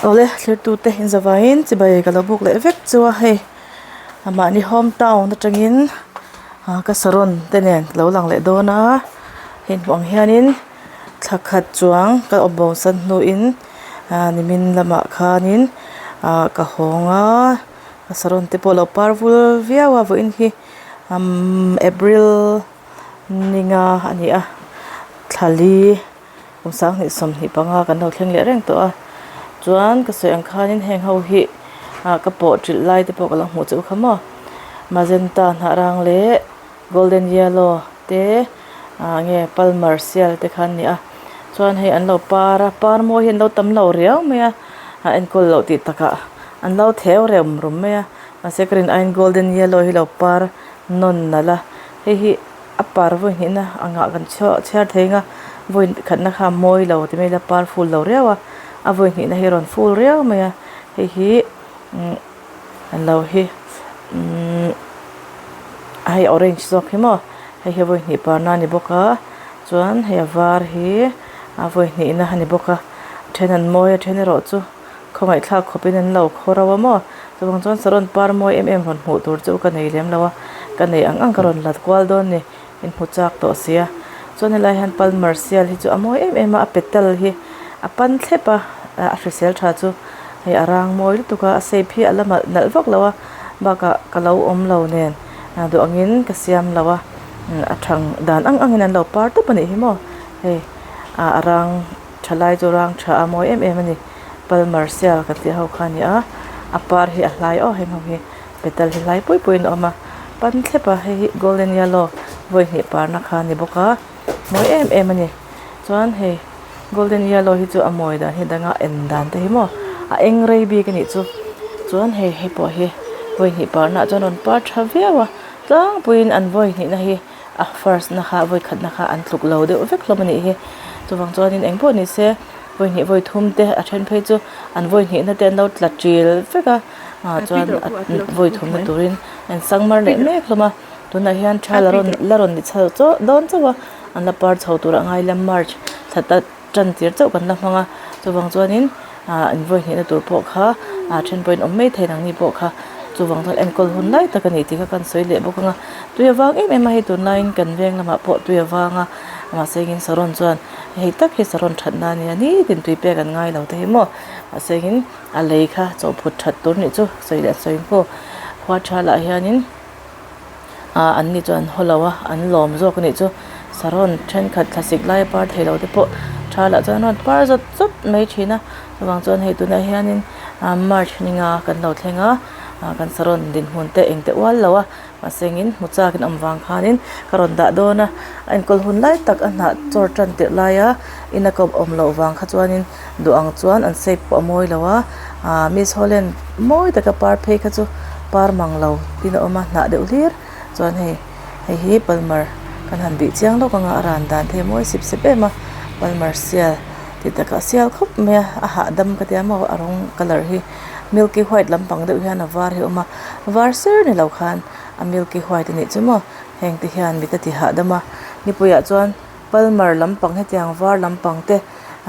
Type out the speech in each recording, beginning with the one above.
Awle thlir tute in zavaiin chibai ka lo buk leh vek chu a hei mahni home town atangin ah ka saron te nen ka lo lang leh dawn a hei hmuh ang hianin thla khat chuang ka awm bo san hnuin ah nimin lamah khanin ah ka hawng a ka saron te pawh a lo par vul viau a vawiin hi umm april ninga a ni a thla li. Kum 20 25 kan lo thleng leh reng tawh a chuan ka sawi ang khanin heng ho hi ah ka pawh trilh lai te pawh ka lo hmuh chauh kha maw magenta hnah rang leh golden yellow te ah nge palmer sial te kha an ni a chuan hei an lo par a par mawi hi an lo tam lo riau mai a a enkawl loh tih takah an lo theu rem rum mai a mahse ka rin aiin golden yellow hi lo par nawn nalh a hei hi. A par vawi hnihna angah kan chhiar thei ang a vawi khatna kha a mawi lo ti mai ila par ful lo riau a a vawi hnihna hi a rawn ful riau mai a hei hi umm an lo hi umm hei orange zawk hi maw hei hi vawi hnih parna a ni bawk a chuan hei a var hi a vawi hnihna a ni bawk a then an mawi a then erawh chu khawngaihthlak khawpin an lo khaw ro a maw chuvang chuan saron par mawi em em rawn hmuh tur chu ka nei lem lo a ka nei ang ang ka rawn la kual dawn a ni in hmu chak tawh sia chuan helai hian palmer sial hi chu a mawi em em a a petal hi a pan thlep a a hrisel tha chu hei a rang mawi lutuk a a shape hi a la nalh vak lo a bakah ka lo awm lo nen duh angin ka siam lo a a thang dan ang angin an lo par tawp a nih hi maw hei a rang. Thalai chu rang tha a mawi em em a ni palmer sial kan tih ho kha a ni a a par hi a hlai aw heng ho hi petal hi hlai pui pui in a awm a pan thlep a hei hi golden yellow vawi hnih parna kha a ni bawk a mawi em em a ni chuan hei golden yellow hi chu a mawi dan hi danga en dan te hi maw a eng rei bik a nih chu chuan hei hei pawh hi vawi hnih parna ah chuan rawn par tha viau a tlangpuiin an vawi hnihna hi. A first na kha vawi khat na kha an tluk lo deuh vek hlawm a nih hi chuvang chuanin eng pawh ni se vawi hnih vawi thum te a then phei chu an vawi hnih na te an lo tla ṭil vek a ah chuan vawi thum na turin an sang mar leh mek hlawm a tunah hian tha la rawn la rawn ni chho chauh dawn chauh a an la par chho tur a ngai ila march thla ta tan tir chauh kan la hmang a chuvang chuanin ah an vawi hnihna tur pawh kha ah then pawhin awm mai thei nangni pawh kha chuvang chuan enkawl hun lai tak a ni tih kha kan sawi leh bawk ang a tui a vang em em a hei tunlaiin kan veng lamah pawh tui a vang a mahse engin saron chuan hei tak hi saron that na a nia nitin tui pek an ngai lo te hi maw mahse engin a lei kha chawhphut that tur nih chu sawi leh sawi hnu khua tha lah hianin. ah an ni chu an haw lo a an lawm zawk a nih chu saron thenkhat thlasik lai a par thei lo te pawh tha lah chuan an rawn par zawt zawt mai thin a chuvang chuan hei tunah hianin ah march ni nga kan lo thleng a ah kan saron dinhmun te eng te ual lo a mahse engin hmu chak in awm vang khanin ka rawn dah dawn a a enkawl hun lai tak a hnah chawr tan tirh laia ina kawp awm loh vang kha chuanin duh ang chuan an shape pawh a mawi lo a ah miss holland mawi taka par phei kha chu par mang lo tin a awm a hnah deuh hlir chuan hei hei hi palmer kan han bih chiang lawk anga a ran dan te hi a mawi sip sep em a palmer sial tih takah a sial khawp mai a a hahdam ka tia maw a rawng colour hi milky white lampang deuh hian a var hi a awm a var ser ni lo khan a milky white a nih chu maw heng te hian mit a ti hahdam a nipuiah chuan palmer lampang hetiang var lampang te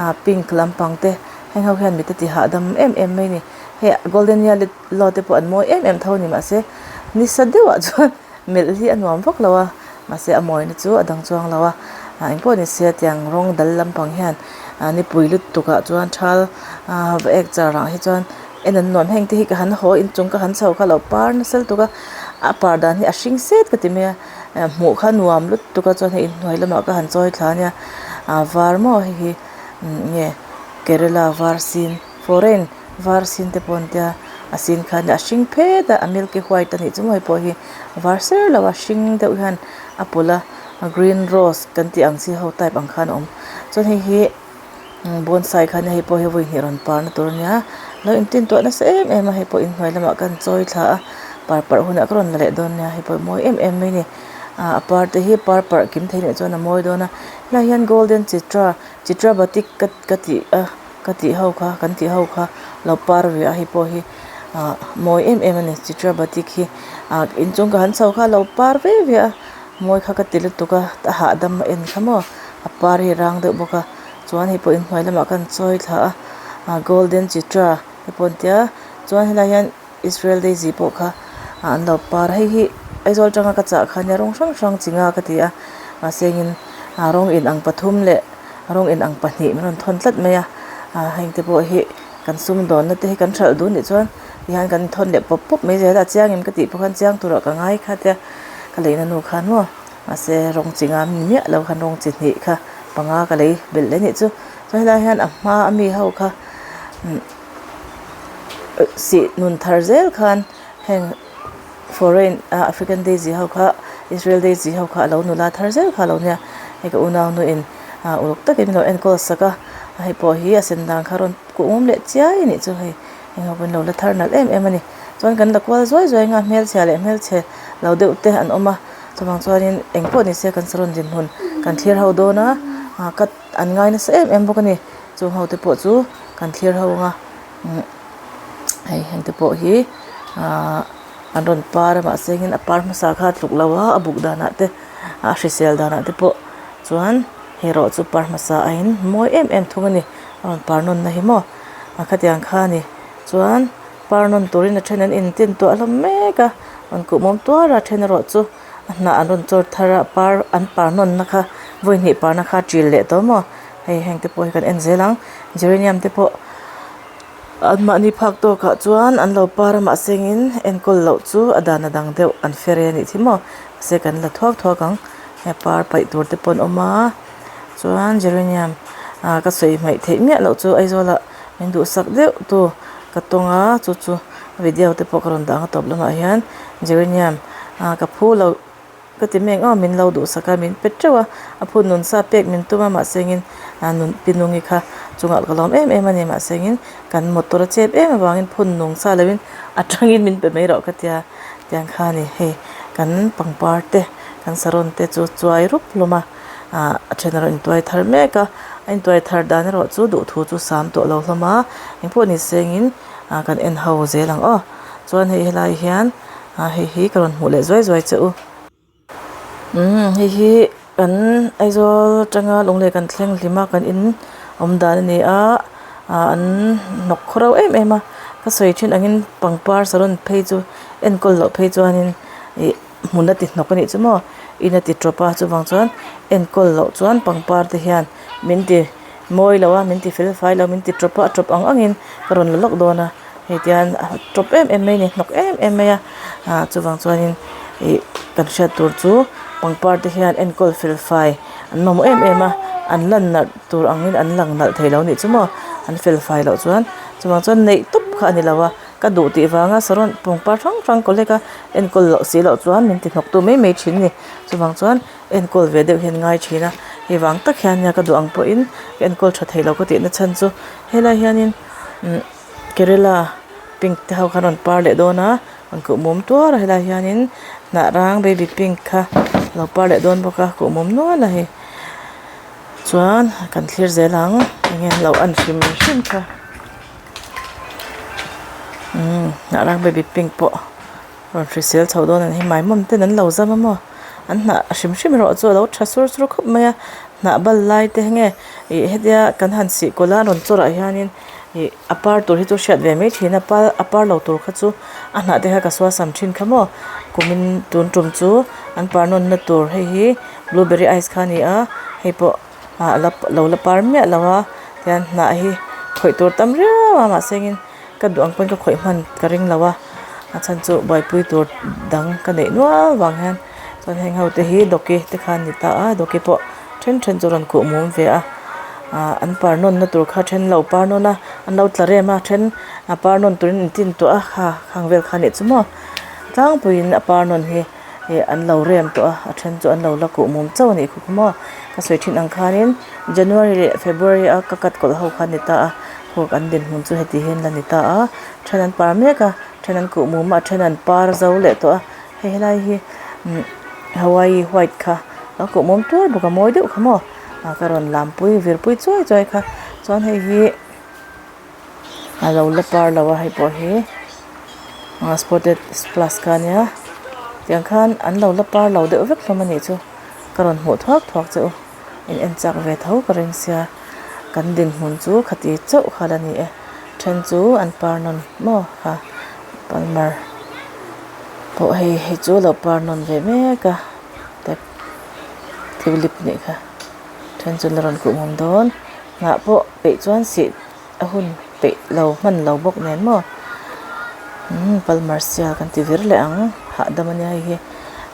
ah pink lampang te heng ho hian mit a ti hahdam em em mai a ni hei golden yellow te pawh an mawi em em tho a ni mahse nisa deuhah chuan melh hi a nuam vak lo a mahse a mawina chu a dang chuang lo a ah engpawh ni se tiang rawng dal lampang hian ah nipui lutuk ah chuan thal ah va ek char ah hi chuan en an nuam heng te hi ka han haw inchung ka han chho kha a lo par nasa lutuk a a par dan hi a hring set ka ti mai a hmuh kha nuam lutuk a chuan hei inhnuai lamah ka han chawi thla ania ah var maw hei hi nge kerala var sin foreign var sin te pawh an tia a sin khan a hring phet a a milky white a nih chu maw hei pawh hi var ser lo a hring deuh hian a pawlh a green rose kan tih ang chi ho type ang khan a awm chuan hei hi bonsai khan hei pawh hi vawi hnih rawn par na tur a nia lo intin tuah nasa em em a hei pawh inhnuai lamah khan chawi thla a par parh hunah ka rawn la leh dawn nia hei pawh mawi em em mai a ni ah a par te hi par parh kim thei nih chuan a mawi dawn a helaiah hian golden chitra chitra batik ka ka tih a ka tih ho kha kan tih ho kha lo par ve a hei pawh hi ah mawi em em a ni chitra batik hi ah inchung ka han chho kha a lo par ve ve a mawi kha ka ti lutuk a a hahdam a en kha maw a par hi a rang deuh bawk a chuan hei pawh inhnuai lamah khan chawi thla a. Ah golden chitra te pawh an tia chuan helaiah hian Israel daisy pawh kha ah an lo par a hei hi Aizawl atanga ka chah kha nia rawng hrang hrang chi nga ka ti a mahse engin ah rawng inang pathum leh rawng inang pahnih min rawn thawn tlat mai a ah heng te pawh hi kan sumdawnna te hi kan hralh dun nih chuan tihian kan inthawn leh pawp pawp mai zel a a chiang em ka tih pawh khan chiang turah ka ngai kha tia ka leina nu khan maw mahse rawng chi nga mi miah lo khan rawng chi hnih kha panga ka lei belh leh anih chu chuan helaiah hian a hma a mi ho kha umm sih nun thar zel khan heng foreign ah African daisy ho kha Israel daisy ho kha alo nula thar zel kha alo nia hei ka unaunu in ah uluk takin min lo enkawl sak a hei pawh hi a sen dan kha rawn kuhmum leh chiai anih chu hei eng ho pawhin lo la thar nalh em em a ni chuan kan la kual zuai zuai anga hmelchhia leh hmelchhe lo deuh te an awm a chuvang chuanin eng pawh ni se kan saron dinhmun kan thlir ho dawn a ah cut an ngai nasa em em bawk a ni chung ho te pawh chu kan thlir ho anga umm hei heng te pawh hi ahh an rawn par a mahse engin a par hmasa kha a tluk lo a a buk danah te a hrisel danah te pawh chuan hei erawh chu par hmasa a in mawi em em thung a ni a rawn par nawn na hi maw a khatiang kha a ni chuan par nawn turin a then an in tin tuah hlawm mek a rawn kuhmawm tuar a a then erawh chu a hnah an rawn chawr thar a par an par nawn na kha vawi hnih par na kha a ṭil leh tawh maw. Hei heng te pawh hi kan en zel ang geranium te pawh an mahni phak tawkah chuan an lo par a mahse engin enkawl loh chu a dan a dang deuh an fer e anih hi maw mahse kan la thuak thuak ang he par paih tur te pawh an awm a chuan geranium ah ka sawi hmaih theih miah loh chu Aizawl ah min duhsak deuh tu ka tawng a chu chu video te pawh ka rawn dah ang a tawp lamah hian geranium ah ka phu loh. Ka ti mek aw min lo duhsak a min pe teuh a a phun nun sa pek min tum a mahse engin ah nun pi nungi kha chungah ka lawm em em a ni mahse engin kan motor a chep em avangin phun nung sa loin a tangin min pe mai rawh ka tia tiang kha a ni hei kan pangpar te kan saron te chu chuai rup hlawm a ah a then erawh intuai thar mek a a intuai thar dan erawh chu duhthu chu sam tawh lo hlawm a engpawh ni se engin ah kan en ho zel ang aw chuan hei helai hian. Ah hei hi ka rawn hmuh leh zuai zuai che u umm hei hi kan Aizawl atanga lunglei kan thleng hlim a kan in awm dan a ni a ah an hnawk khaw reuh em em a ka sawi thin angin pangpar saron phei chu enkawl loh phei chuanin ih hmun a ti hnawk a nih chu maw in a ti tawp a chuvang chuan enkawl loh chuan pangpar te hian min ti mawi lo a min ti fel fai lo min ti tawp a a tawp ang angin ka rawn la lawk dawn a. Hei tian a tawp em em mai a ni hnawk em em mai a ah chuvang chuanin ih kan hriat tur chu pangpar te hian enkawl fel fai an mamawh em em a an lan nalh tur angin an lang nalh thei lo a nih chu maw an fel fai loh chuan chuvang chuan neih tawp kha a ni lo a ka duh tih vanga saron pangpar hrang hrang collect a enkawl loh si loh chuan min ti hnawk tu mai mai thin a ni chuvang chuan enkawl ve deuh hian ngai thin a hei vang tak hian nia ka duh ang pawhin ka enkawl tha thei lo ka tihna chhan chu helai hianin umm. Kerela pink te ho kha an rawn par leh dawn a an kuh mum tuar a helaiah hianin hnah rang baby pink kha a lo par leh dawn bawk a kuh mum nual a hei chuan kan thlir zel ang eng nge lo en hrim hrim kha umm hnah rang baby pink pawh rawn hrisel chho dawn a ni hei maimawm ten an lo zam a maw an hnah hrim hrim erawh chu a lo tha sur sur khawp mai a hnah bal lai te nge ih hetia kan han sih kawlh a an rawn chawrh ah hianin. Ih a par tur hi chu hriat ve mai thin a par a par lo tur kha chu a hnah te kha ka sual sam thin kha maw kumin tun tum chu an par nawn na tur hei hi blueberry ice kha a ni a hei pawh ah la lo la par miah lo a tian hnah hi khawih tur tam riau a mahse engin ka duh ang pawn ka khawih hman ka ring lo a a chhan chu buaipui tur dang ka neih nual vang hian chuan heng ho te hi dawki te kha an ni ta a dawki pawh. Then then chu rawn khuh mum ve a ah an par nawn na tur kha then lo par nawn a an lo tla rem a then a par nawn turin an tin tawh a kha khang vel kha nih chu maw tlangpuiin a par nawn hi ih an lo rem tawh a a then chu an lo la kuh mum chauh a nih kha maw ka sawi thin ang khanin January leh February a ka cut kawlh ho kha a ni ta a hawk an dinhmun chu heti hian la ni ta a then an par mek a then an kuh mum a a then an par zo leh tawh a hei helai hi umm Hawaii white kha a kawh mawm tuar bawk a mawi deuh kha maw ah ka rawn lam pui vir pui chuai chuai kha chuan hei hi a lo la par lo a hei pawh hi ah spotted splash kha a nia tiang khan an lo la par lo deuh vek hlawm a nih chu ka rawn hmuh thuak thuak che u in en chak ve tho ka ring sia. Kan dinhmun chu khati chauh kha la ni e. Then chu an par nawn maw kha palmer pawh hei hei chu a lo par nawn ve mek a tep tulip nih kha then chu la rawn kuh hmawm dawn hnah pawh peih chuan sih a hun peih lo hman lo bawk nen maw umm palmer sial kan ti vir leh ang hahdam ania hei hi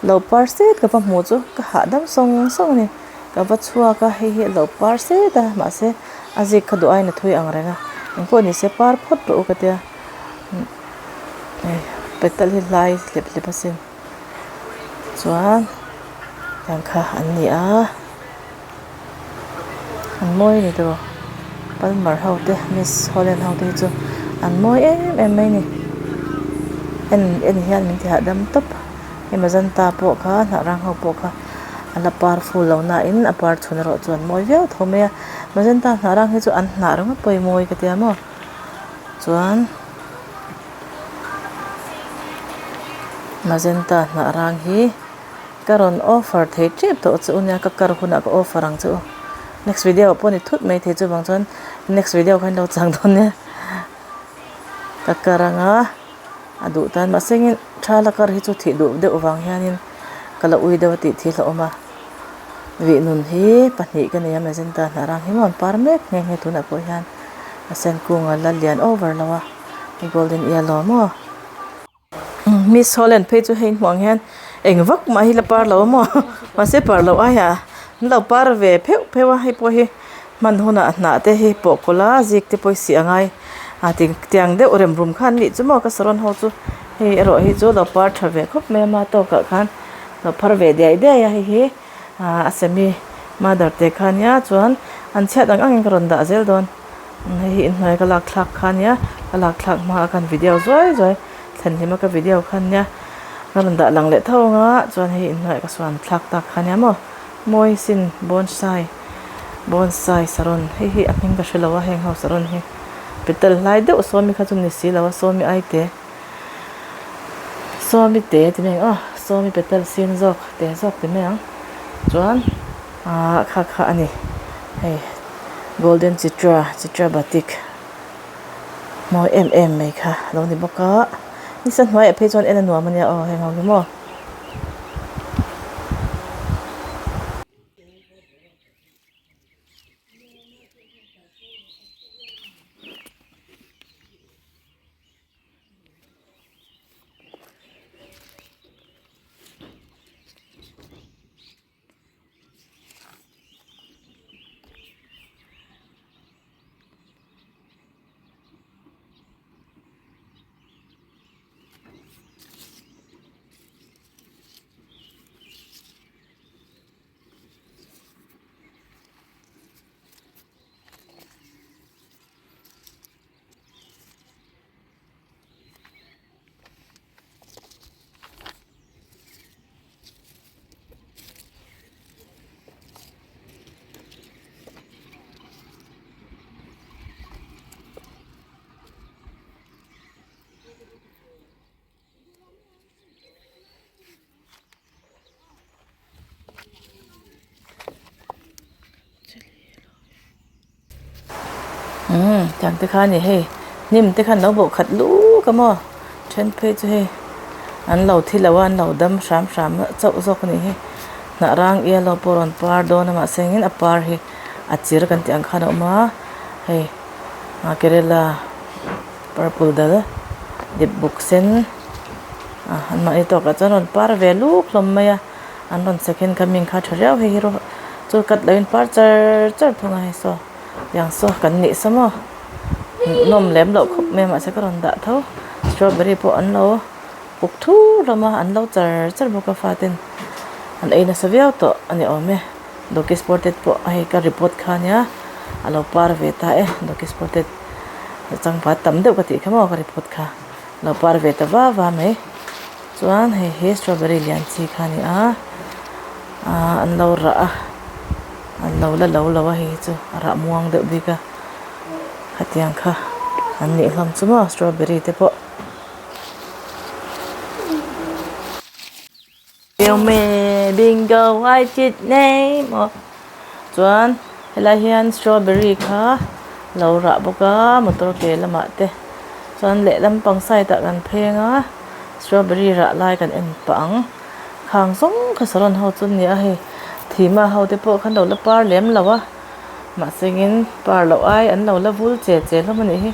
lo par set ka va hmuh chu ka hahdam sawng sawng a ni. Ka va chhuak a, hei hi a lo par set a, mahse a zik kha duh aiin a thui ang reng a, engpawh ni se par phawt rawh u ka tia, hei petal hi hlai hlep hlep asin chuan tiang kha an ni a, an mawi a ni tawh palmer ho te miss holland ho te hi chu an mawi em em mai a ni en en hian min ti hahdam tawp hei magenta pawh kha hnah rang ho pawh kha. A la par ful lo nain a par chhun erawh chuan mawi viau tho mai a magenta hnah rang hi chu an hnah ringawt pawh hi mawi ka tia maw chuan magenta hnah rang hi ka rawn offer thei tep tawh che u nia ka kar hunah ka offer ang che u next video ah pawh ni thut mai thei chuvang chuan next video khan lo chang dawn nia ka kar anga a duh tan mahse engin tha la kar hi chu thih duh deuh vang hianin. Ka la ui deuh a tih thil a awm a, vih nun hi pahnih ka nei a magenta hnah rang hi maw an par mek nghe nghe tunah pawh hian a sen kung a la lian over lo a golden yellow maw Miss Holland phei chu hei hmuh ang hian eng vak mah hi la par lo a maw mahse par loh aia an lo par ve pheuh pheuh a hei pawh hi hman hunah hnah te hi pawh kawlh a zik te pawh hi sih a ngai a tiang deuh rem rum khan nih chu maw ka saron ho chu. Hei erawh hi chu lo par tha ve khawp mai a ma tawkah khan lo phar ve diai diai a hei hi aaa a semi mother te kha ania chuan an chhiat ang angin ka rawn dah zel dawn hei hi inhnuai ka lak thlak kha ania ka lak thlak hma khan video zuai zuai thlen hlim a ka video kha ania ka rawn dah lang leh tho anga chuan hei inhnuai ka suan thlak tak kha ania maw mawi sin bonsai bonsai saron hei hi a hming ka hrelo a heng ho saron hi petal hlai deuh sawmi kha chu ni silo a sawmi ai te. Sawmi te ti mai ang aw sawmi petal sin zawk te zawk ti mai ang chuan ahh kha kha a ni hei golden chitra chitra batik mawi em em mai kha a lo ni bawk a nisa hnuaiah phei chuan en a nuam a nia aw heng ho hi maw. Umm tiang te kha a ni hei hnim te khan lo bawh khat luk a maw then phei chu hei an lo thi lo a an lo dam hram hram chauh zawk a nih hi hnah rang yellow pawh rawn par dawn a mahse engin a par hi a chir kan tih ang khan a awm a hei ah kerela purple dal dip buk sen ah an mahni tawkah chuan rawn par ve luk hlawm mai a an rawn second coming kha tha riau hei hi rawh chu cut loin par char char thung a hei saw tiang saw kan nih saw maw hmuhnawm lem loh khawp mai a mahse ka rawn dah tho strawberry pawh an lo uk thur hlawm a an lo char char bawk a faten an ei nasa viau tawh a ni awm e doggy spotted pawh hei ka report kha ania a lo par ve ta e doggy spotted changpat tam deuh ka tih kha maw ka report kha lo par ve ta va va mai chuan hei hi strawberry lian chi kha a ni a ahh an lo rah a an lo la lo lo a hei hi chu a rah muang deuh bik a khatiang kha an nih hlawm chu maw strawberry te pawh. Bingo white name chuan. Helai hian strawberry kha lo rah bawk a motor ke lamah te chuan lehlam pang side ah kan pheng a strawberry rah lai kan en pah ang khang zawng kha saron ho chu an ni a hei thima ho te pawh khan lo la par lem lo a mahse in par loh ai an lo la vul che che hlawm a nih hi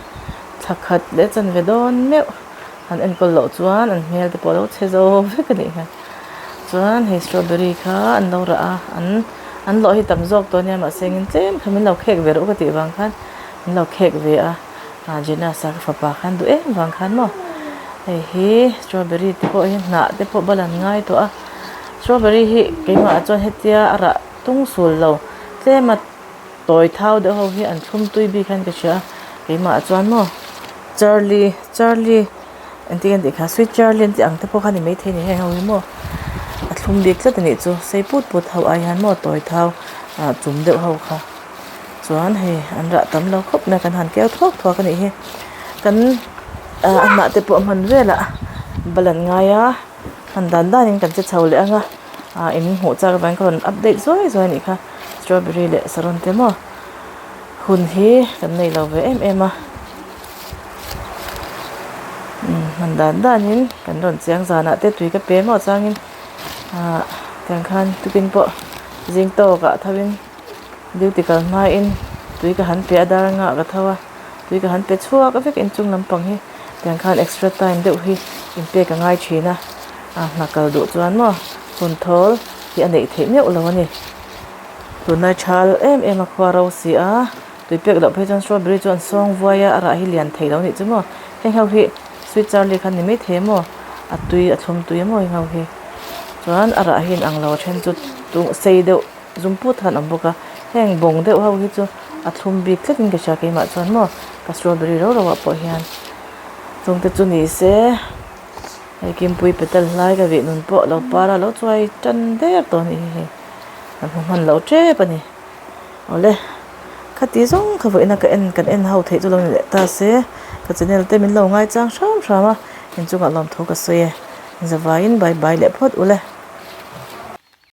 thla khat leh chanve dawn meuh an enkawl loh chuan an hmel te pawh a lo chhe zo vek a nih hmel chuan hei strawberry kha an lo rah a an an lawh hi tam zawk tawh a nia mahse engin tlem kha min lo khek ve rawh ka tih vang khan min lo khek ve a ah Jenas a ka fapa khan duh em vang khan maw hei hi strawberry te pawh hi hnah te pawh bal an ngai tawh a strawberry hi keimah ah chuan hetia a rah tung sul lo tlem a tawi thau deuh ho hi an thlum tui bik hian ka hria a keimah ah chuan maw charlie charlie engtin nge tih kha sweet charlie an tih ang te pawh kha ni maithei a ni heng ho hi maw a thlum bik tlat a nih chu sei put put ho ai hian maw tawi thau ah chum deuh ho kha chuan hei an rah tam lo khawp mai a kan han keu thuak thuak a nih hi kan ah a hnah te pawh a hman velah bal an ngai a hman dan dan in kan che chho leh ang a ah in hmuh chak avangin ka rawn update zuai zuai a nih kha strawberry leh saron te maw hun hi kan nei lo ve em em a umm hman dan danin kan rawn chiang zanah te tui ka pe maw changin ah tiang khan tukin pawh zing tawkah tho in duty kal hmain tui ka han pe a dar ngah ka tho a tui ka han pe chhuak vek inchung lampang hi tiang khan extra time deuh hi inpek a ngai thin a ah hna kal duh chuan maw hun thawl hi a neih theih meuh lo a ni tunlai thal em em a khua ro si a. Tui pek loh phei chuan strawberry chu an sawng vuai a a rah hi lian thei lo nih chu maw heng ho hi sweet charlie kha ni maithei a maw a tui a thlum tui a maw heng ho hi chuan a rah hi inang lo a then chu tung sei deuh zum put khan a awm bawk a heng bawng deuh ho hi chu a thlum bik tlat in ka hria keimah chuan maw ka strawberry rau rau ah pawh hian chung te chu ni se hei kimpui petal hlai ka vih nun pawh lo par a lo chuai tan der tawh a nih hi hei ka hmu hman lo tep a ni. Awle khati zawng kha vawiina ka en kan en ho theih chu lo ni leh ta se ka channel te min lo ngaichang hram hram a inchungah lawmthu ka sawi e zavaiin bye bye leh phawt ule.